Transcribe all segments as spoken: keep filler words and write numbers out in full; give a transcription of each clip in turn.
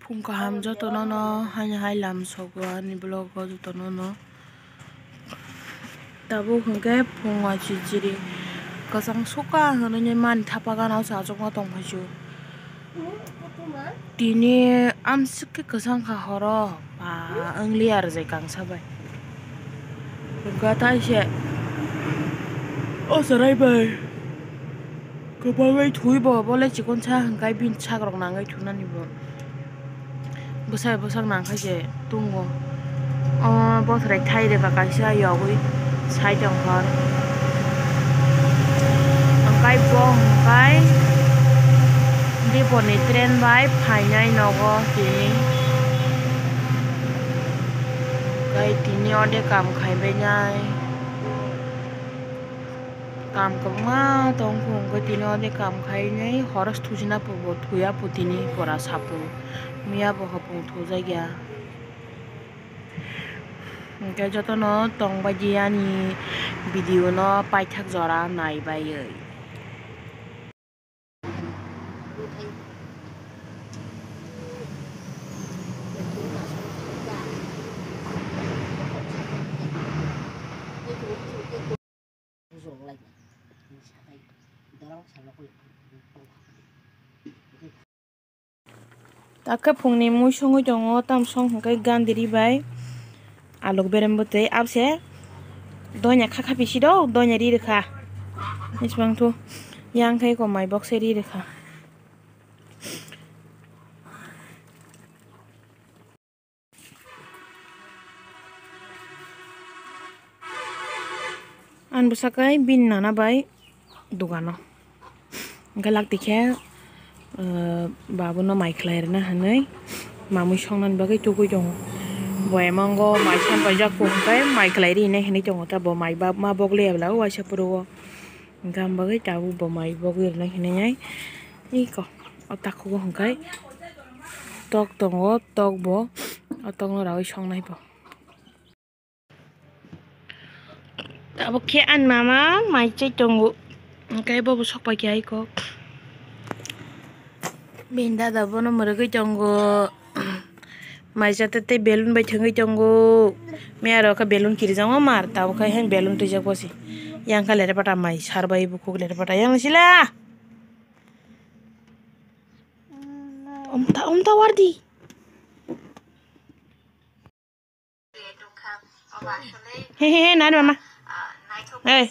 Phung kaham jotono no, haini hai lam sogo ani vlog o jotono no. Tabuk hwnkhe phung o chichiri kwchang suka hwnwi mani thapa gana o se achukma tongphaisu. Tini amswk khe kwchang kha horo, ba wngli ar je kangsa bai. Hwnkhe taise o chwrai bai kwbangwi thwi bo, bo le chikon sa hwnkhe bini sak rok nangwi thunani bo. Bwsai bwsak nang kha se tongo. O bothrai thai rwkha kaisa yogwi side o hor. Hwnkhe bo hwnkhe depot ni train bai phainai nogo tini. Hwnkhe tini ode kam khaibainai. Kam kwbangma tong kho, hwnkhe tini ode kam khainai horos thujina phubo thuya pho tini pora sapo miya bo hopong thujakya. Hwnkhe jotono tongbaidi ani video no paithak jora naibaiwi. Takhe phungni mui songwi tongo, tam song hwnkhe gandiri bai alok berem bwtwi abse doina kha kha pisi do, doina ri rwkha. Isbang thu yang khai ko mai bok se ri rwkha. Ani bwsakhe bini nana bai dogano. Hwnkhe lak tikhe, eh, babuno mai khlai rwna hinwi mamui songnani bagwi tugui tongo. Boyamo ngo mai san paijak hwnkhe mai khlai rinai hinwi tongo ta bo mai ba ma bok liya bwla o waisa phuru o. Hwnkhe ang bagwi tabuk bo mai bogwi rwna hinwi iko o takhugo hwnkhe tok tongo, tok bo o tokno raui songnai bo. Tabuk khe ani mama mai chai tongo, hwnkhe bobo sok pai khe aiko. Bini dada bono mwrwgwi tongo. Mai chate tei balloon bai thwngwi tongo. Miya rok khe balloon kirijak ma mar, tabuk khe haino balloon twijak bosi. Yang kha lepra pata mai sar bai bukhuk lepra pata yang sila. Umta, umta wardi. He, he, he, nani mama. Hey.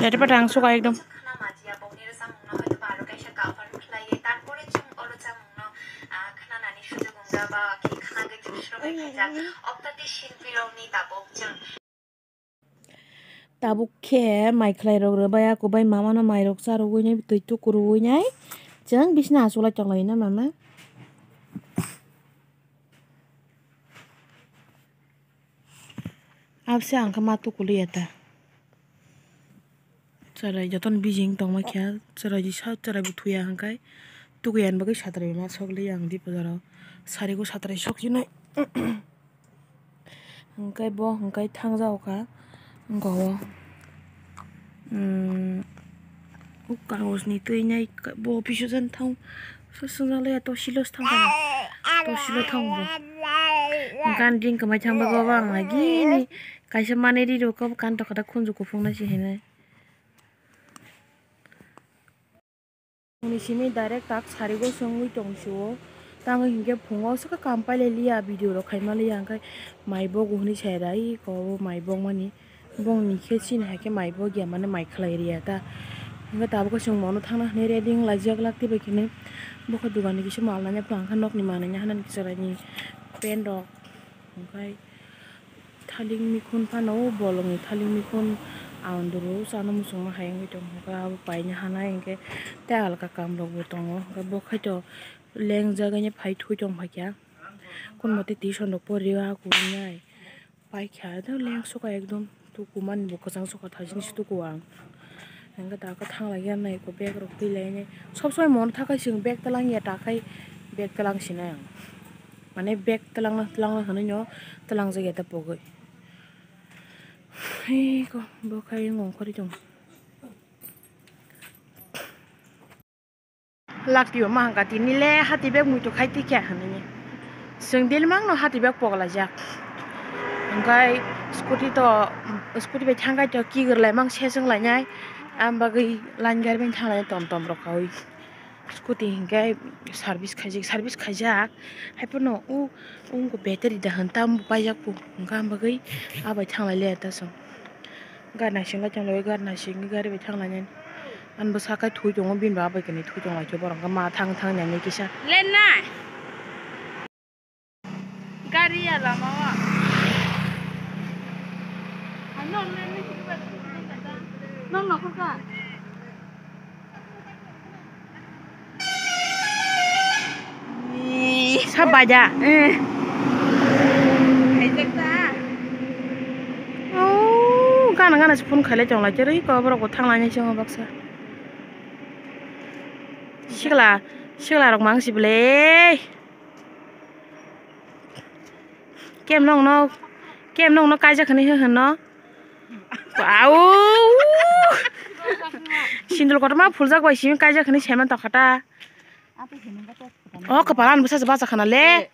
Lepra pata ang suka ekdom. Tabuk khe mai khlai rok rwbai, ako bai mama no mai rok cha rwui nai, twi tuku rwui nai, chwng bisna achuk lai tong lai na mama. Abse ang khe ma tuku liya ta. Chwrai jotono bijing tongma khe, chwrai jisa chwrai bo thuya hwnkhe tukuya ni bagwi satrai ma sok liya ang di bazaro. Sari go satrai sok sinai. Hwnkhe bo hwnkhe thang jao kha. Wngkha o, um, o kagoj ni twi nai bo office o jan thang. Swngjak liya to silo thang kha na. To silo thang bo. Gan ring kwmai thang bagwi bo ang agini kaisa manwi ri rw khe bo kan tokha da khunju kuphung nai se hinwi. Phungni simi direct tak sarigo se wngwi tong sio. Tamo hinkhe phungo swkhe kam pailai liya, video rok khaima liya, hwnkhe mai bogo hwnwi sai da, iko bo mai bokmani. Bongni khe chini hai khe mai bokya, mane mai khlai riya ta. Hwnkhe tabukhe chwng bono thangna hwnwi ready wng laijak lak tei bai khe nai. Bokhe dogan ni kisa mal nanya phano, hwnkhe nokni manwi nahana chwraini pant rok, hwnkhe. Thaling mikhun phano, bolongni thaling mikhun anduru chana muchungma hai wngwi tongkha, abo paina hanai hinkhe tei alka kamrokbo tongo, hinkhe bo khaito lengjak ene phai thui tongphaikha, kunba tei tuition rok poriwi akwrwngnai paikha, lengsoka ekdom tukumani bo kwchang soka thajini se tuku ang. Hwnkhe tabukhe thang lai ya nai eko bag rok twi lai nai. Sob somoi mono thakai chwng bag twlang ya, takhai bag twlang sinai ang. Mane bag twlangna, twlangna hwnwi no twlangjak ya ta pogwi. Hai ko, bo khai wngkha ri tong. Lakti o ma hangka tini le hati bag muitu khai tikya hinwi. Chwng daily mang no hati bag pok laijak. Hwnkhe scooty to, scooty bai thangkhai to kigir lai mang se chwng lainai. Am bagwi line gari bai thang lainai tom tom rok kaui. Scooty hinkhe service khaijak, service khaijak. Haiphano u, u wngkha battery da hwn tam paijak pu. Hwnkhe am bagwi a bai thang lai le ta chwng. Gari naising lai tong lai, gari naising gari bai thang lainai. Ani bwsa khe thwi tongo, bini ba bai kwnwi thwi tong lai khe borok khe ma thang thang nai kisa. Lenna. Gari ya lama o. Ano lenna kiri ba. Nong nong ka. Sa baja. Eh. Hai tak ta. Oh, gana gana se phone khailai tong lai, cherwi ko borok bo thang lainai se baksa. Sikla, sikla rok mang si ble. Kem nong no, kem nong no kaijak hinwi hwn no. Au! Sindul kotorma phuljak bai simi kaijak hinwi saiman tongkha ta. O kwpal ani bwsa se bacha khana le.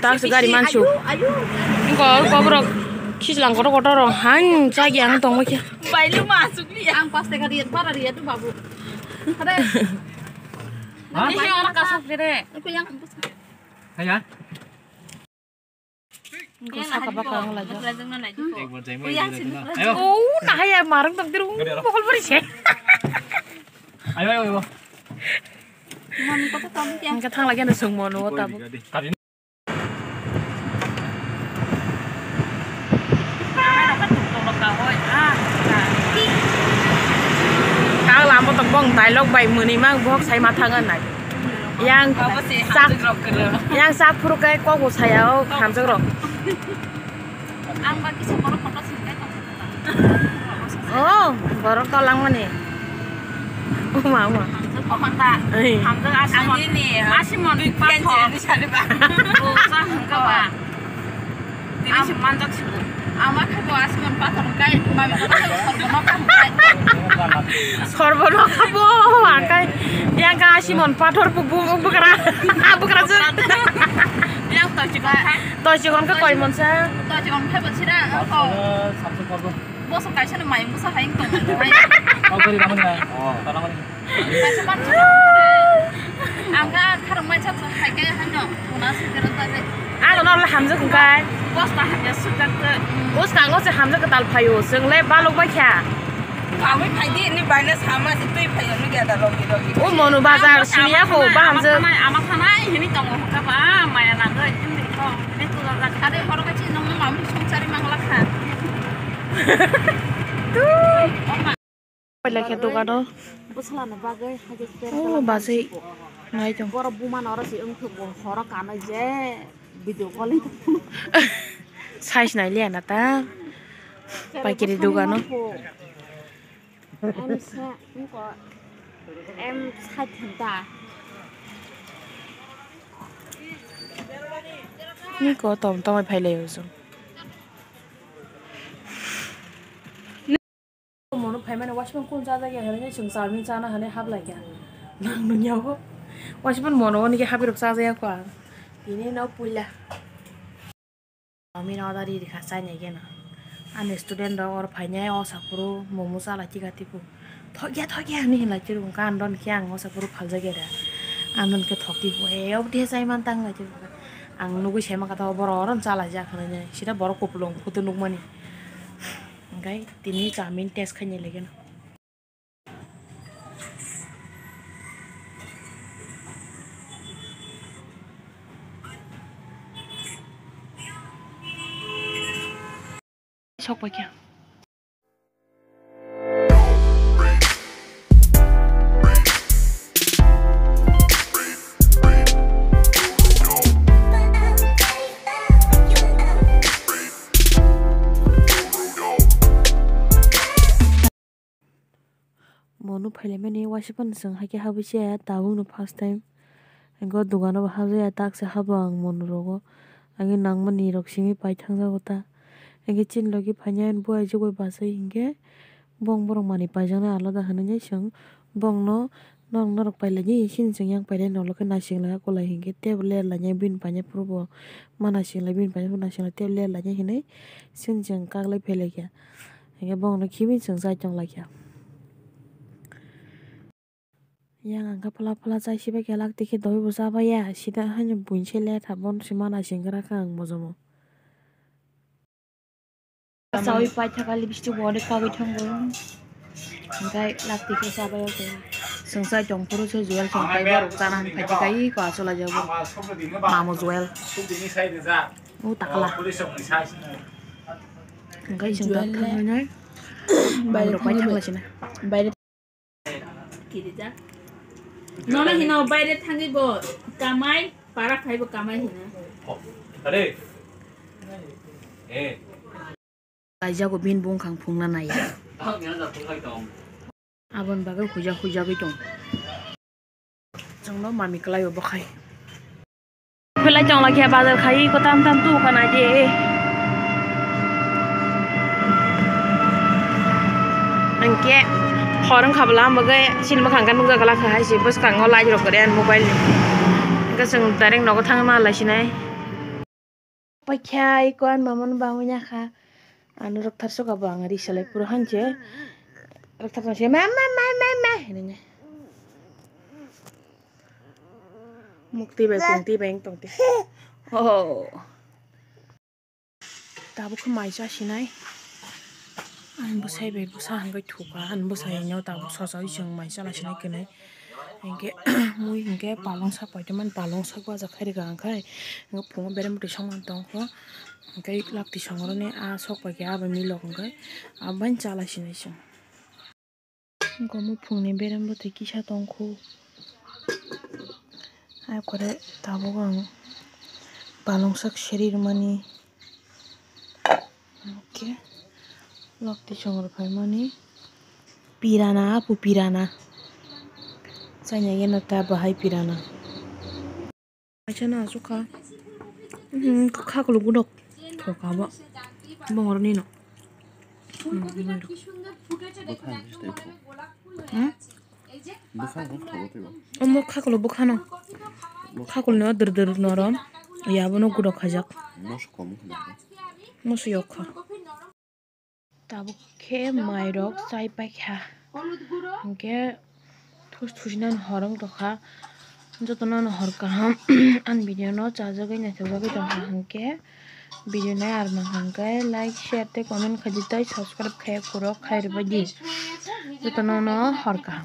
Tak se gari mansu. Ayu, ayu. Ko, ko borok khislang kotor kotor rok han chagi ang tongma khe. Bailu ma asukli ang pas teka riyan para riya tu babu. Ada. Ha? Ini orang kasar deh. Aku yang Haya. Engko saka baka ang lajak. Ekbar jai mo, ekbar jai mo. Ayo. Oh, nah ya marang tang tirung. Mohol bari se. Ayo, ayo, ayo. Engko thang lagi anda sung mono tabu. Ang lama to bong dialog bai muni mang bok sai ma thangan nai. Yang sak, yang sak phuru kai kok bo saya o hamjak rok. Ang ba kisa borok kotor sini kai tong. Oh, borok to langmani. Uma, uma. Hamjak pamata. Ei. Hamjak asimon. Ang ini asimon big fan pathor. Jadi sari ba. Oh, sa hangka ba. Tini se manjak sibo. Ama khe bo asimon pathor kai, mami ko khe sorbo no kha kai. Sorbo no kha bo, akai yang ka asimon pathor bu, bu, bukra. Bukra je. Yang to chikon kha. To chikon kha koi monsa. To chikon kha bo sira. Samsung korbo. Boso kaisa no mayung bwsa hai wng tong. Kau kari ramani ha. Oh, ramani. Kaisa manchuk. Ang kha kharang mai cha cha hai khe hano. Una se kero ta de. Ang no la hamjak wng kai. Bosta hamya sujak de. Bwskango se hamjak kwtal phaio, chwng le balok bai kha. Kami phai di, ni baina sama se twi phaio, ni gada rogi rogi. O monu bazar sini ya ko, ba hamjak. Ama thanai, ama thanai, hini tongo hokha ba, maya nangoi, hini ko, hini tula jak. Are horo kachi nong mami songchari mangla kha. Pailai khe dogano. Bwswlano bagwi haikhe pen Oh, kalam bagwi. Nai tong. Borok bumano oro se wngthok bo horo kanwi je video calling. Size nai liya na ta. Paikari dogano. Em sa, wngko. Em sa thenta. Ni ko tom tom phai lai usung. Mono phaimani waisukmung kunu chajakya hinwi chwng chowmin chana hinwi haplaikha. Nang nungya o waisukmung mono hwnwi khe hapirok chajakya kho ang. Tini no puila. Chowmin order rikha chainai kheno. Ani student rok oro phainai o saphuru momo chalai tikha tiku. Thokya thokya hinwi hinlai tiru hwnkha ang don khe ang o saphuru phaljakya da. Ang don khe thok tiku e obothe chaiman tanglai tiru. Ang nugwi saimankha ta borok oro chalaijak hinwi sida borok kupulung photo nukmani. Hwnkhe tini chowmin test khainai lagino. Sok paikha. Mono phailaimani waisa phano chwng haikhe habwi chaya tabukno first time. Ego dogano bo habjaya taksa habo ang mono rogo. Agwi nangmani rok simi paithangjago ta. Hinkhe chini logi phainai ani buaijwk bai bachai hinkhe bong borok manwi paijaknai alada hinwi chwng bongno norok norok pailaidi chini chwng yang pailai nolokhe naising lai kulai hinkhe tebo ler lainai bini paina phuru bo ma naising lai bini paina phuru naising lai tebo ler lainai hinwi chini chwng kaklai phailaikha hinkhe bongno khibini chwng chai tonglaikha yang angkhe phla phla chai sibaikhe lak tikhe doi bo chabaiya sida haino buini se letha bono se ma naising gra kha ang mojomo. Sawi paithak kali bisti body kagwi thango. Hinkhe lak tikhe chabai o khe. Chwng chai tong phuru se jual chong tei borok chana han phaidi kai ko achula jabo. Mamo jual. O takla. Hinkhe chwng dak thangnai. Baire thanglai sina. Nono hino baire thangwi bo kamai, para khai bo kamai hino. Are. Eh. Kaijago bini bungkhang phungna nai. Aboni bagwi huijak huijagwi tong. Chwngno mami kwlaio bwkhai. Philai tongla khe bazar khai ko tam tam tu kana je. Angke horong khabla ambagai sin makhang kan nukjak la khai si bwskango light rok kare an mobile ni. Angke chwng direct nogo thang ma lai sinai. Paikha iko an mamon bangwi nya kha. Ano rwktharsuka bo ang ri salai phuru han se. Rwktharsa se ma ma ma ma ma hinwi nai. Mukti bai kungti bai wng tong te. Oh. Tabuk khe mai cha sinai. Ani bwsai bai bwsa hwnkhe thuka, ani bwsai no tabuk sosa wi chwng mai cha lai sinai kwnwi. Hinkhe mui hinkhe palong sak paithaimani, palong sak bajak khairika ang khai. Hinkhe phungo berem bwtwi songmani tongkho. Hinkhe lakti songroni a sok paikhe a bai milok hinkhe a bai cha lai sinai chwng. Hinkhe omo phungni berem bwtwi kisa tongkho. Hai kore tabuk ang palong sak seri rwmani. Hinkhe lakti songrok phaimani pirana, apu pirana. Chaina yeno ta bahai pirana. Acha na asukha. Hmm, khakulo gudok. Thoka bo. Bongor nino. Hmm, bongor. Hmm? Bwkha bo thogo tei ba. Omo khakulo bwkhano. Khakulo no dwr dwr norom. Yabono gudok khajak. Moso komo khna. Moso yok kha. Tabuk khe mairok chai paikha. Hinkhe thus thusinani hor wng tongkha. Jotono no hor kaham ani video no chajagwi naithokjagwi tongkha hinkhe video nai ar mankha hinkhe like, share tei comment khaidi tei subscribe khaiya phuru khairwbaidi. Jotono no hor kaham.